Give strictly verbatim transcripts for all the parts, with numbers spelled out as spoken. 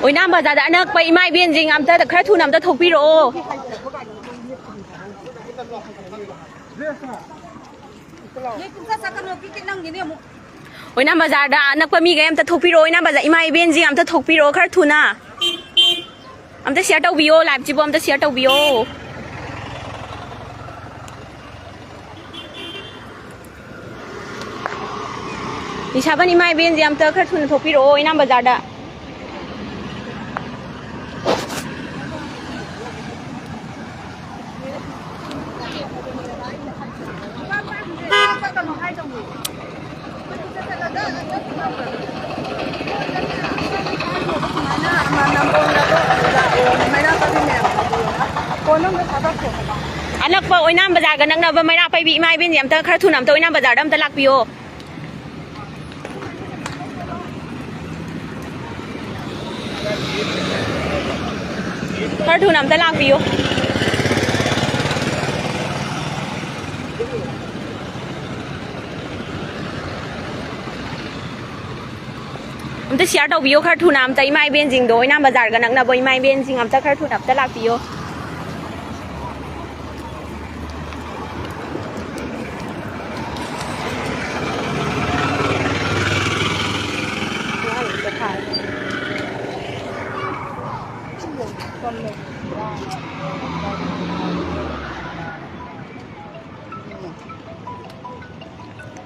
ꯑꯣꯏꯅꯥꯝ ꯕꯖꯥꯔꯗ ꯑꯅꯛꯄ ꯏꯃꯥ ꯏꯕꯦꯟꯁꯤꯡ ꯑꯝꯇ ꯈꯔ ꯊꯨꯅ ꯑꯝꯇ ꯊꯣꯛꯄꯤꯔꯛꯑꯣ꯫ ꯑꯣꯏꯅꯥꯝ ꯕꯖꯥꯔꯗ ꯑꯅꯛꯄ ꯃꯤꯈꯩ ꯑꯝꯇ ꯊꯣꯛꯄꯤꯔꯛꯑꯣ꯫ ꯑꯣꯏꯅꯥꯝ ꯕꯖꯥꯔ ꯏꯃꯥ ꯏꯕꯦꯟꯁꯤꯡ ꯑꯝꯇ ꯊꯣꯛꯄꯤꯔꯛꯑꯣ ꯈꯔ ꯊꯨꯅ꯫ ꯑꯝꯇ share ꯇꯧꯕꯤꯌꯣ, live ꯁꯤꯕꯨ ꯑꯝꯇ share ꯇꯧꯕꯤꯌꯣ꯫ ꯅꯤꯁꯥꯕꯟ ꯏꯃꯥ ꯏꯕꯦꯟꯁꯦ ꯑꯝꯇ ꯈꯔ ꯊꯨꯅ ꯊꯣꯛꯄꯤꯔꯛꯑꯣ ꯑꯣꯏꯅꯥꯝ ꯕꯖꯥꯔꯗ꯫ ꯑꯅꯛꯄ ꯑꯣꯏꯅꯥꯝ ꯕꯖꯥꯔꯒ ꯅꯛꯅꯕ ꯃꯩꯔꯥ ꯄꯥꯏꯕꯤ ꯏꯃꯥ ꯏꯕꯦꯟꯁꯦ ꯑꯝꯇ ꯈꯔ ꯊꯨꯅ ꯑꯝꯇ ꯑꯣꯏꯅꯥꯝ ꯕꯖꯥꯔꯗ ꯑꯝꯇ ꯂꯥꯛꯄꯤꯌꯣ꯫ ꯈꯔ ꯊꯨꯅ ꯑꯝꯇ ꯂꯥꯛꯄꯤꯌꯨ꯫ ꯑꯝꯇ share ꯇꯧꯕꯤꯌꯣ ꯈꯔ ꯊꯨꯅ ꯑꯝꯇ ꯏꯃꯥ ꯏꯕꯦꯟꯁꯤꯡꯗꯣ, ꯑꯣꯏꯅꯥꯝ ꯕꯖꯥꯔꯒ ꯅꯛꯅꯕ ꯏꯃꯥ ꯏꯕꯦꯟꯁꯤꯡ ꯑꯝꯇ ꯈꯔ ꯊꯨꯅ ꯑꯝꯇ ꯂꯥꯛꯄꯤꯌꯣ꯫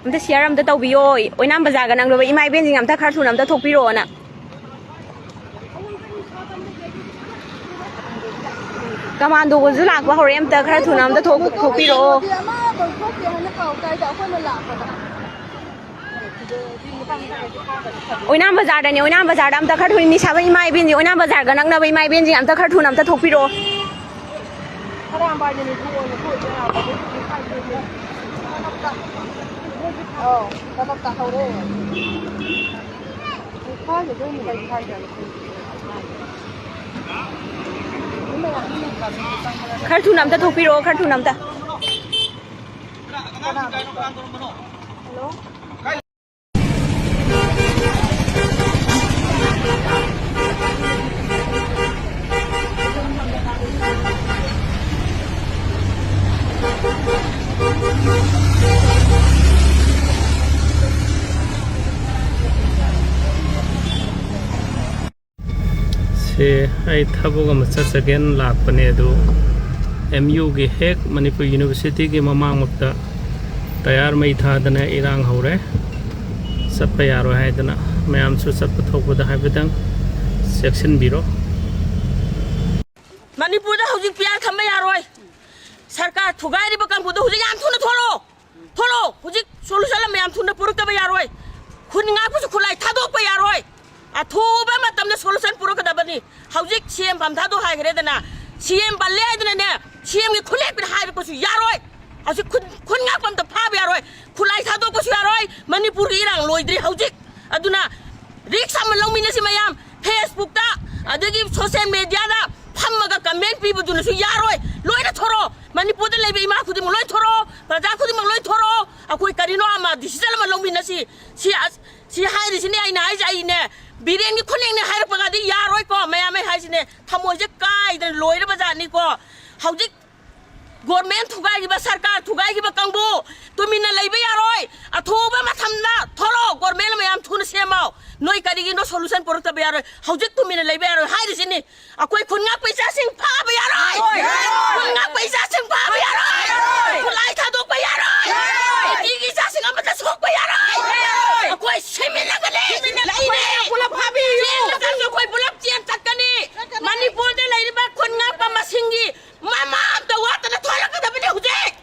ꯑꯝꯇ share ꯑꯝꯇ ꯇꯧꯕꯤꯌꯣ꯫ ꯑꯣꯏꯅꯥꯝ ꯕꯖꯥꯔꯒ ꯅꯛꯅꯕ ꯏꯃꯥ ꯏꯕꯦꯟꯁꯤꯡ ꯑꯝꯇ ꯈꯔ ꯊꯨꯅ ꯑꯝꯇ ꯊꯣꯛꯄꯤꯔꯛꯑꯣꯅ꯫ ꯀꯃꯥꯟꯗꯣꯒꯁꯨ ꯂꯥꯛꯄ ꯍꯧꯔꯦ, ꯑꯝꯇ ꯈꯔ ꯊꯨꯅ ꯑꯝꯇ ꯊꯣꯛ-, ꯊꯣꯛꯄꯤꯔꯛꯑꯣ꯫ ꯑꯣꯏꯅꯥꯝ ꯕꯖꯥꯔꯗꯅꯦ, ꯑꯣꯏꯅꯥꯝ ꯕꯖꯥꯔꯗ ꯑꯝꯇ ꯈꯔ ꯊꯨꯅ, ꯅꯤꯁꯥꯕ ꯏꯃꯥ ꯏꯕꯦꯟꯁꯤꯡ, ꯑꯣꯏꯅꯥꯝ ꯕꯖꯥꯔꯒ ꯅꯛꯅꯕ ꯏꯃꯥ ꯏꯕꯦꯟꯁꯤꯡ ꯑꯝꯇ ꯈꯔ ꯊꯨꯅ ꯑꯝꯇ ꯊꯣꯛꯄꯤꯔꯛꯑꯣ꯫ ꯈꯔ ꯊꯨꯅ ꯑꯝꯇ ꯊꯣꯛꯄꯤꯔꯛꯑꯣ, ꯈꯔ ꯊꯨꯅ ꯑꯝꯇ꯫ ꯁꯤ ꯑꯩ ꯊꯕꯛ ꯑꯃ ꯆꯠꯆꯒꯦꯅ ꯂꯥꯛꯄꯅꯦ, ꯑꯗꯨ ꯑꯦꯝ ꯌꯨꯒꯤ ꯍꯦꯛ ꯃꯅꯤꯄꯨꯔ ꯌꯨꯅꯤꯚꯔꯁꯤꯇꯤꯒꯤ ꯃꯃꯥꯡꯃꯛꯇ ꯇꯌꯥꯔ ꯃꯩ ꯊꯥꯗꯅ ꯏꯔꯥꯡ ꯍꯧꯔꯦ꯫ ꯆꯠꯄ ꯌꯥꯔꯣꯏ ꯍꯥꯏꯗꯅ ꯃꯌꯥꯝꯁꯨ ꯆꯠꯄ ꯊꯣꯛꯄꯗ ꯍꯥꯏꯐꯦꯠꯇꯪ ꯆꯦꯛꯁꯤꯟꯕꯤꯔꯣ꯫ ꯃꯅꯤꯄꯨꯔꯗ ꯍꯧꯖꯤꯛ ꯄꯤꯌꯥꯔ ꯊꯝꯕ ꯌꯥꯔꯣꯏ꯫ ꯁꯔꯀꯥꯔ ꯊꯨꯒꯥꯏꯔꯤꯕ ꯀꯥꯡꯕꯨꯗꯣ ꯍꯧꯖꯤꯛ ꯌꯥꯝ ꯊꯨꯅ ꯊꯣꯛꯂꯛꯑꯣ꯫ ꯊꯣꯛꯂꯛꯑꯣ꯫ ꯍꯧꯖꯤꯛ solution ꯑꯃ ꯌꯥꯝ ꯊꯨꯅ ꯄꯨꯔꯛꯇꯕ ꯌꯥꯔꯣꯏ꯫ ꯈꯨꯟ ꯉꯥꯛꯄꯁꯨ ꯈꯨꯠꯂꯥꯏ ꯊꯥꯗꯣꯛꯄ ꯌꯥꯔꯣꯏ꯫ ꯑꯊꯨꯕ ꯃꯇꯝꯗ solution ꯄꯨꯔꯛꯀꯗꯕꯅꯤ꯫ ꯍꯧꯖꯤꯛ ꯁꯤ ꯑꯦꯝ ꯐꯝ ꯊꯥꯗꯣꯛ ꯍꯥꯏꯈ꯭ꯔꯦꯗꯅ, ꯁꯤ ꯑꯦꯝ ꯄꯜꯂꯦ ꯍꯥꯏꯗꯨꯅꯅꯦ, ꯁꯤ ꯑꯦꯝꯒꯤ ꯈꯨꯠꯂꯦꯞꯄꯤꯅ ꯍꯥꯏꯔꯛꯄꯁꯨ ꯌꯥꯔꯣꯏ꯫ ꯍꯧꯖꯤꯛ ꯈꯨꯟ, ꯈꯨꯟ ꯉꯥꯛꯄ ꯑꯝꯇ ꯐꯥꯕ ꯌꯥꯔꯣꯏ, ꯈꯨꯠꯂꯥꯏ ꯊꯥꯗꯣꯛꯄꯁꯨ ꯌꯥꯔꯣꯏ, ꯃꯅꯤꯄꯨꯔꯒꯤ ꯏꯔꯥꯡ ꯂꯣꯏꯗ꯭ꯔꯤ ꯍꯧꯖꯤꯛ꯫ ꯑꯗꯨꯅ risk ꯑꯃ ꯂꯧꯃꯤꯟꯅꯁꯤ ꯃꯌꯥꯝ, Facebook-ꯇ ꯑꯗꯒꯤ social media-ꯗ ꯐꯝꯃꯒ comment ꯄꯤꯕꯗꯨꯅꯁꯨ ꯌꯥꯔꯣꯏ꯫ ꯂꯣꯏꯅ ꯊꯣꯔꯛꯑꯣ, ꯃꯅꯤꯄꯨꯔꯗ ꯂꯩꯕ ꯏꯃꯥ ꯈꯨꯗꯤꯡꯃꯛ ꯂꯣꯏ ꯊꯣꯔꯛꯑꯣ, ꯄ꯭ꯔꯖꯥ ꯈꯨꯗꯤꯡꯃꯛ ꯂꯣꯏ ꯊꯣꯔꯛꯑꯣ꯫ ꯑꯩꯈꯣꯏ ꯀꯔꯤꯅꯣ ꯑꯃ decision ꯑꯃ ꯂꯧꯃꯤꯟꯅꯁꯤ꯫ ꯁꯤ ꯑꯁ-, ꯁꯤ ꯍꯥꯏꯔꯤꯁꯤꯅꯦ ꯑꯩꯅ ꯍꯥꯏꯁꯦ, ꯑꯩꯅꯦ ꯕꯤꯔꯦꯟꯒꯤ ꯈꯨꯅꯤꯡꯅꯦ ꯍꯥꯏꯔꯛꯄꯒꯗꯤ ꯌꯥꯔꯣꯏꯀꯣ꯫ ꯃꯌꯥꯝ ꯑꯩ ꯍꯥꯏꯁꯤꯅꯦ ꯊꯃꯣꯏꯁꯦ ꯀꯥꯏꯗꯅ ꯂꯣꯏꯔꯕ ꯖꯥꯠꯅꯤꯀꯣ꯫ ꯍꯧꯖꯤꯛ government ꯊꯨꯒꯥꯏꯈꯤꯕ, ꯁꯔꯀꯥꯔ ꯊꯨꯒꯥꯏꯈꯤꯕ ꯀꯥꯡꯕꯨ ꯇꯨꯃꯤꯟꯅ ꯂꯩꯕ ꯌꯥꯔꯣꯏ꯫ ꯑꯊꯨꯕ ꯃꯇꯝꯗ ꯊꯣꯛꯂꯛꯑꯣ, government ꯃꯌꯥꯝ ꯊꯨꯅ ꯁꯦꯝꯃꯣ꯫ ꯅꯣꯏ ꯀꯔꯤꯒꯤꯅꯣ solution ꯄꯨꯔꯛꯇꯕ ꯌꯥꯔꯣꯏ? ꯍꯧꯖꯤꯛ ꯇꯨꯃꯤꯟꯅ ꯂꯩꯕ ꯌꯥꯔꯣꯏ ꯍꯥꯏꯔꯤꯁꯤꯅꯤ꯫ ꯑꯩꯈꯣꯏ ꯈꯨꯟ ꯉꯥꯛꯄ ꯏꯆꯥꯁꯤꯡ ꯐꯥꯕ ꯌꯥꯔꯣꯏ꯫ ꯌꯥꯔꯣꯏ꯫ ꯈꯨꯟ ꯉꯥꯛꯄ ꯏꯆꯥꯁꯤꯡ ꯐꯥꯕ ꯌꯥꯔꯣꯏ꯫ ꯌꯥꯔꯣꯏ꯫ ꯈꯨꯠꯂꯥꯏ ꯊꯥꯗꯣꯛꯄ ꯌꯥꯔꯣꯏ꯫ ꯌꯥꯔꯣꯏ꯫ ꯅꯨꯄꯤꯒꯤ ꯏꯆꯥꯁꯤꯡ ꯑꯃꯠꯇ ꯁꯣꯛꯄ ꯌꯥꯔꯣꯏ꯫ ꯌꯥꯔꯣꯏ꯫ ꯑꯩꯈꯣꯏ ꯁꯤꯃꯤꯟꯅꯒꯅꯤ꯫ ꯁꯤꯃꯤꯟꯅꯒꯅꯤ꯫ ꯂꯩꯅꯦ꯫ ꯄꯨꯂꯞ ꯐꯥꯕꯤꯌꯨ꯫ ꯆꯦꯜꯂꯒꯁꯨ ꯑꯩꯈꯣꯏ ꯄꯨꯂꯞ ꯆꯦꯟ ꯆꯠꯀꯅꯤ꯫ ꯃꯅꯤꯄꯨꯔꯗ ꯂꯩꯔꯤꯕ ꯈꯨꯟ ꯉꯥꯛꯄ ꯃꯁꯤꯡꯒꯤ ꯃꯃꯥ ꯑꯝꯇ ꯋꯥꯠꯇꯅ ꯊꯣꯛꯂꯛꯀꯗꯕꯅꯤ ꯍꯧꯖꯤꯛ꯫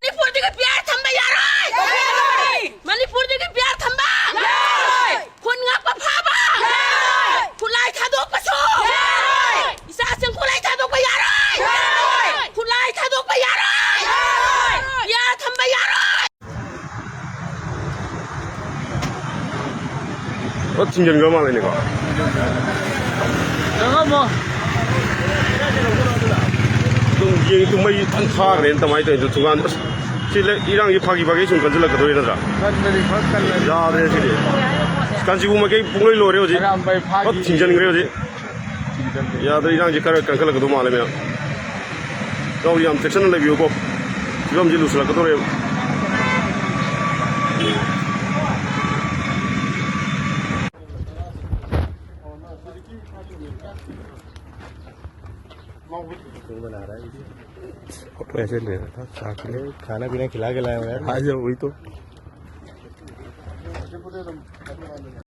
ꯃꯅꯤꯄꯨꯔꯗꯒꯤ ꯄꯤꯌꯥꯔ ꯊꯝꯕ ꯌꯥꯔꯣꯏ꯫ ꯌꯥꯔꯣꯏ꯫ ꯃꯅꯤꯄꯨꯔꯗꯒꯤ ꯄꯤꯌꯥꯔ ꯊꯝꯕ ꯌꯥꯔꯣꯏ꯫ ꯈꯨꯟ ꯉꯥꯛꯄ ꯐꯥꯕ ꯌꯥꯔꯣꯏ꯫ ꯈꯨꯠꯂꯥꯏ ꯊꯥꯗꯣꯛꯄꯁꯨ ꯌꯥꯔꯣꯏ꯫ ꯏꯆꯥꯁꯤꯡ ꯈꯨꯠꯂꯥꯏ ꯊꯥꯗꯣꯛꯄ ꯌꯥꯔꯣꯏ꯫ ꯌꯥꯔꯣꯏ꯫ ꯈꯨꯠꯂꯥꯏ ꯊꯥꯗꯣꯛꯄ ꯌꯥꯔꯣꯏ꯫ ꯌꯥꯔꯣꯏ꯫ ꯄꯤꯌꯥꯔ ꯊꯝꯕ ꯌꯥꯔꯣꯏ꯫ ꯄꯨꯔꯥ ꯊꯤꯡꯖꯤꯟꯈ꯭ꯔ ꯃꯥꯜꯂꯦꯅꯦꯀꯣ꯫ ꯆꯪꯉꯝꯃꯣ꯫ ꯑꯗꯨꯝ ꯌꯦꯡꯉꯤ, ꯃꯩ ꯐꯖꯅ ꯊꯥꯈ꯭ꯔꯦꯅ ꯀꯃꯥꯏꯅ ꯇꯧꯔꯤꯅꯣ ꯊꯣꯡꯒꯥꯟꯗ? ꯑꯁ, ꯁꯤ ꯂꯩ-, ꯏꯔꯥꯡꯁꯤ ꯐꯥꯒꯤ ꯐꯥꯒꯤ ꯁꯨꯝ ꯀꯟꯁꯤꯜꯂꯛꯀꯗꯧꯔꯤ ꯅꯠꯇ꯭ꯔꯥ? ꯀꯟꯕꯗꯤ ꯐꯖꯅ ꯀꯜꯂꯦ꯫ ꯌꯥꯗ꯭ꯔꯦ ꯁꯤꯗꯤ꯫ ꯀꯥꯟꯆꯤꯄꯨꯔ ꯃꯥꯏꯀꯩ ꯄꯨꯡꯂꯣꯏ ꯂꯣꯏꯔꯦ ꯍꯧꯖꯤꯛ꯫ ꯑꯔꯥꯝꯕꯥꯏ ꯐꯥꯈꯤ꯫ ꯐꯖꯅ ꯊꯤꯡꯖꯤꯟꯈ꯭ꯔꯦ ꯍꯧꯖꯤꯛ꯫ ꯊꯤꯡꯖꯤꯟꯈ꯭ꯔꯦ꯫ ꯌꯥꯗ꯭ꯔꯦ, ꯏꯔꯥꯡꯁꯤ ꯈꯔ ꯀꯟꯈꯠꯂꯛꯀꯗꯧ ꯃꯥꯜꯂꯦ ꯃꯌꯥꯝ꯫ ꯏꯇꯥꯎ ꯌꯥꯝ ꯆꯦꯛꯁꯤꯟꯅ ꯂꯩꯕꯤꯌꯨꯀꯣ, ꯐꯤꯕꯝꯁꯤ ꯂꯨꯁꯜꯂꯛꯀꯗꯧꯔꯦꯕ꯫ फोटो ऐसे ले रहा था, चाकलेट, खाना पीना खिला के लाया हूँ यार। आज वही तो।